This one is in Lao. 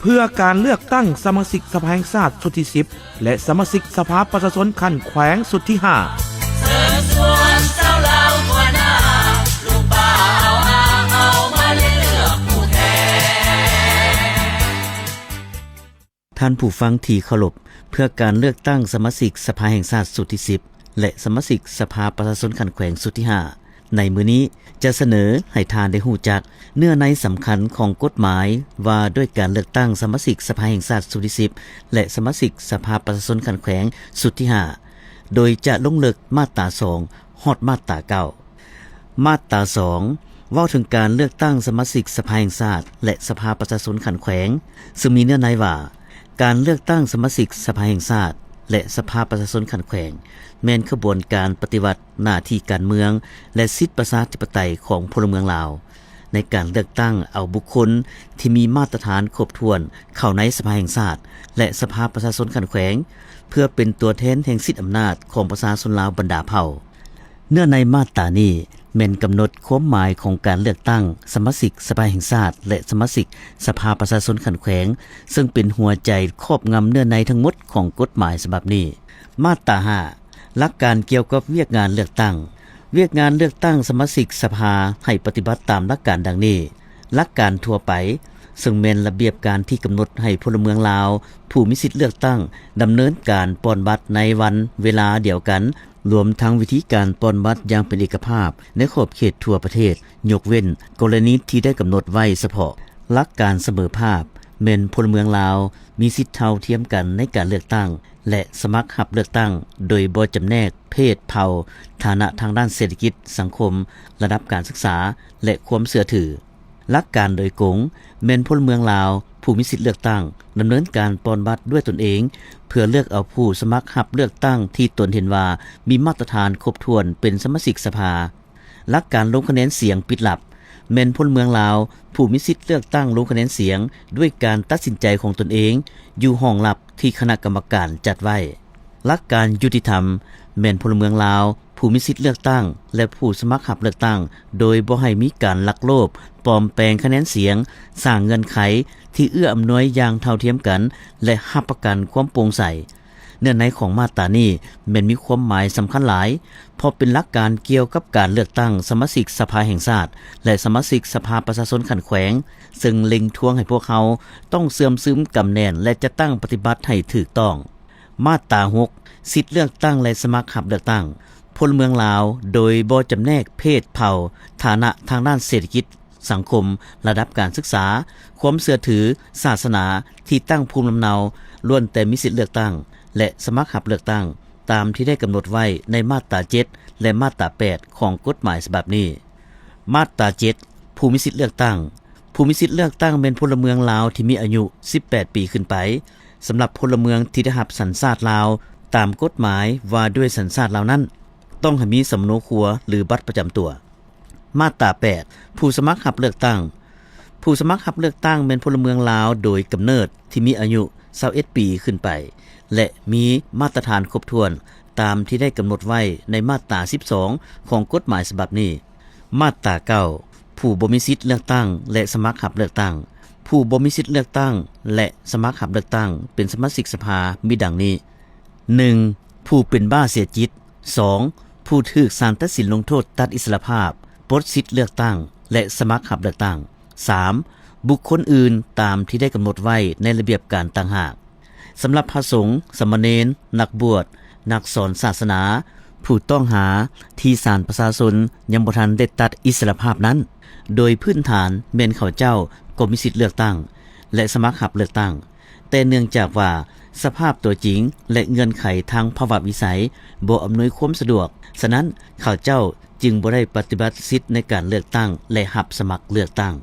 ເພື່ອການເລືອກຕັ້ງສະມາຊິກສະພາແຫ່ງຊາດຊຸດທີສິບ ແລະ ສະມາຊິກສະພາປະຊາຊົນຂັ້ນແຂວງຊຸດທີຫ້າ. ເຊີນຊວນຊາວລາວທົ່ວໜ້າ ລຸງປ້າເອົາຮາກເອົາມາເລືອກຜູ້ແທນ. ທ່ານຜູ້ຟັງທີ່ເຄົາລົບ, ເພື່ອການເລືອກຕັ້ງສະມາຊິກສະພາແຫ່ງຊາດຊຸດທີສິບ ແລະ ສະມາຊິກສະພາປະຊາຊົນຂັ້ນແຂວງຊຸດທີຫ້າ ໃນມື້ນີ້ຈະສະເໜີໃຫ້ທ່ານໄດ້ຮູ້ຈັກເນື້ອໃນສຳຄັນຂອງກົດໝາຍວ່າດ້ວຍການເລືອກຕັ້ງສະມາຊິກສະພາແຫ່ງຊາດຊຸດທີສິບ ແລະ ສະມາຊິກສະພາປະຊາຊົນຂັ້ນແຂວງຊຸດທີຫ້າ ໂດຍຈະລົງເລິກມາດຕາສອງ ຮອດມາດຕາເກົ້າ. ມາດຕາສອງ ເວົ້າເຖິງການເລືອກຕັ້ງສະມາຊິກສະພາແຫ່ງຊາດ ແລະ ສະພາປະຊາຊົນຂັ້ນແຂວງ, ຊຶ່ງມີເນື້ອໃນວ່າ ການເລືອກຕັ້ງສະມາຊິກສະພາແຫ່ງຊາດ ແລະ ສະພາປະຊາຊົນຂັ້ນແຂວງ ແມ່ນຂະບວນການປະຕິວັດໜ້າທີ່ການເມືອງ ແລະ ສິດປະຊາທິປະໄຕຂອງພົນລະເມືອງລາວ. ໃນການເລືອກຕັ້ງເອົາບຸກຄົນທີ່ມີມາດຕະຖານຄົບຖ້ວນເຂົ້າໃນສະພາແຫ່ງຊາດ ແລະ ສະພາປະຊາຊົນຂັ້ນແຂວງ ເພື່ອເປັນຕົວແທນແຫ່ງສິດອຳນາດຂອງປະຊາຊົນລາວບັນດາເຜົ່າ. ເນື້ອໃນມາດຕານີ້ແມ່ນກຳນົດຄວາມໝາຍຂອງການເລືອກຕັ້ງສະມາຊິກສະພາແຫ່ງຊາດ ແລະ ສະມາຊິກສະພາປະຊາຊົນຂັ້ນແຂວງ, ເຊິ່ງເປັນຫົວໃຈຄອບງຳເນື້ອໃນທັງໝົດຂອງກົດໝາຍສະບັບນີ້. ມາດຕາຫ້າ ຫຼັກການກ່ຽວກັບວຽກງານເລືອກຕັ້ງ. ວຽກງານເລືອກຕັ້ງສະມາຊິກສະພາໃຫ້ປະຕິບັດຕາມຫຼັກການດັ່ງນີ້. ຫຼັກການທົ່ວໄປ, ເຊິ່ງແມ່ນລະບຽບການທີ່ກຳນົດໃຫ້ພົນລະເມືອງລາວຜູ້ມີສິດເລືອກຕັ້ງດຳເນີນການປ່ອນບັດໃນວັນເວລາດຽວກັນ, ລວມທັງວິທີການປ່ອນບັດຢ່າງເປັນເອກະພາບໃນຂອບເຂດທົ່ວປະເທດ, ຍົກເວັ້ນກໍລະນີທີ່ໄດ້ກຳນົດໄວ້ສະເພາະ. ຫຼັກການສະເໝີພາບ, ແມ່ນພົນລະເມືອງລາວມີສິດເທົ່າທຽມກັນໃນການເລືອກຕັ້ງ ແລະ ສະໝັກຮັບເລືອກຕັ້ງ ໂດຍບໍ່ຈຳແນກເພດ, ເຜົ່າ, ຖານະທາງດ້ານເສດຖະກິດ, ສັງຄົມ, ລະດັບການສຶກສາ ແລະ ຄວາມເຊື່ອຖື. ຫຼັກການໂດຍກົງ ແມ່ນພົນລະເມືອງລາວຜູ້ມີສິດເລືອກຕັ້ງ ດຳເນີນການປ່ອນບັດດ້ວຍຕົນເອງ ເພື່ອເລືອກເອົາຜູ້ສະໝັກຮັບເລືອກຕັ້ງທີ່ຕົນເຫັນວ່າມີມາດຕະຖານຄົບຖ້ວນເປັນສະມາຊິກສະພາ. ຫຼັກການລົງຄະແນນສຽງປິດລັບ ແມ່ນພົນລະເມືອງລາວຜູ້ມີສິດເລືອກຕັ້ງລົງຄະແນນສຽງດ້ວຍການຕັດສິນໃຈຂອງຕົນເອງ ຢູ່ຫ້ອງລັບທີ່ຄະນະກຳມະການຈັດໄວ້. ຫຼັກການຍຸຕິທຳ ແມ່ນພົນລະເມືອງລາວຜູ້ມີສິດເລືອກຕັ້ງ ແລະ ຜູ້ສະໝັກຮັບເລືອກຕັ້ງ ໂດຍບໍ່ໃຫ້ມີການລັກໂລບປອມແປງຄະແນນສຽງ, ສ້າງເງື່ອນໄຂທີ່ເອື້ອອຳນວຍຢ່າງເທົ່າທຽມກັນ ແລະ ຮັບປະກັນຄວາມໂປ່ງໃສ. ເນື້ອໃນຂອງມາດຕານີ້ແມ່ນມີຄວາມໝາຍສຳຄັນຫຼາຍ, ເພາະເປັນຫຼັກການກ່ຽວກັບການເລືອກຕັ້ງສະມາຊິກສະພາແຫ່ງຊາດ ແລະ ສະມາຊິກສະພາປະຊາຊົນຂັ້ນແຂວງ, ເຊິ່ງເລັ່ງທວງໃຫ້ພວກເຮົາຕ້ອງເຊື່ອມຊຶມ, ກຳແໜ້ນ ແລະ ຈັດຕັ້ງປະຕິບັດໃຫ້ຖືກຕ້ອງ. ມາດຕາຫົກ ສິດເລືອກຕັ້ງ ແລະ ສະໝັກຮັບເລືອກຕັ້ງ. ພົນລະເມືອງລາວ ໂດຍບໍ່ຈຳແນກເພດ, ເຜົ່າ, ຖານະທາງດ້ານເສດຖະກິດ, ສັງຄົມ, ລະດັບການສຶກສາ, ຄວາມເຊື່ອຖື, ສາສະໜາ, ທີ່ຕັ້ງພູມລຳເນົາ ລ້ວນແຕ່ມີສິດເລືອກຕັ້ງ ແລະ ສະໝັກຮັບເລືອກຕັ້ງ ຕາມທີ່ໄດ້ກຳນົດໄວ້ໃນມາດຕາເຈັດ ແລະ ມາດຕາແປດ ຂອງກົດໝາຍສະບັບນີ້. ມາດຕາເຈັດ ຜູ້ມີສິດເລືອກຕັ້ງ. ຜູ້ມີສິດເລືອກຕັ້ງແມ່ນພົນລະເມືອງລາວທີ່ມີອາຍຸສິບແປດປີຂຶ້ນໄປ. ສຳລັບພົນລະເມືອງທີ່ໄດ້ຮັບສັນຊາດລາວຕາມກົດໝາຍວ່າດ້ວຍສັນຊາດລາວນັ້ນ ຕ້ອງໃຫ້ມີສຳເນົາຄົວ ຫຼື ບັດປະຈຳຕົວ. ມາດຕາແປດ ຜູ້ສະໝັກຮັບເລືອກຕັ້ງ. ຜູ້ສະໝັກຮັບເລືອກຕັ້ງແມ່ນພົນລະເມືອງລາວໂດຍກຳເນີດທີ່ມີອາຍຸຊາວເອັດປີຂຶ້ນໄປ ແລະ ມີມາດຕະຖານຄົບຖ້ວນຕາມທີ່ໄດ້ກຳນົດໄວ້ໃນມາດຕາສິບສອງ ຂອງກົດໝາຍສະບັບນີ້. ມາດຕາເກົ້າ ຜູ້ບໍ່ມີສິດເລືອກຕັ້ງ ແລະ ສະໝັກຮັບເລືອກຕັ້ງ. ຜູ້ບໍ່ມີສິດເລືອກຕັ້ງ ແລະ ສະໝັກຮັບເລືອກຕັ້ງເປັນສະມາຊິກສະພາມີດັ່ງນີ້. ໜຶ່ງ ຜູ້ເປັນບ້າເສຍຈິດ. ສອງ ຜູ້ຖືກສານຕັດສິນລົງໂທດຕັດອິດສະຫຼະພາບ, ປົດສິດເລືອກຕັ້ງ ແລະ ສະໝັກຮັບເລືອກຕັ້ງ. ສາມ ບຸກຄົນອື່ນຕາມທີ່ໄດ້ກຳນົດໄວ້ໃນລະບຽບການຕ່າງຫາກ. ສຳລັບພະສົງ, ສາມະເນນ, ນັກບວດ, ນັກສອນສາສະໜາ, ຜູ້ຕ້ອງຫາທີ່ສານປະຊາຊົນຍັງບໍ່ທັນໄດ້ຕັດອິດສະຫຼະພາບນັ້ນ, ໂດຍພື້ນຖານແມ່ນເຂົາເຈົ້າກໍມີສິດເລືອກຕັ້ງ ແລະ ສະໝັກຮັບເລືອກຕັ້ງ. ແຕ່ເນື່ອງຈາກວ່າສະພາບຕົວຈິງ ແລະ ເງື່ອນໄຂທາງພາວະວິໄສບໍ່ອຳນວຍຄວາມສະດວກ, ສະນັ້ນເຂົາເຈົ້າຈຶ່ງບໍ່ໄດ້ປະຕິບັດສິດໃນການເລືອກຕັ້ງ ແລະ ຮັບສະໝັກເລືອກຕັ້ງ.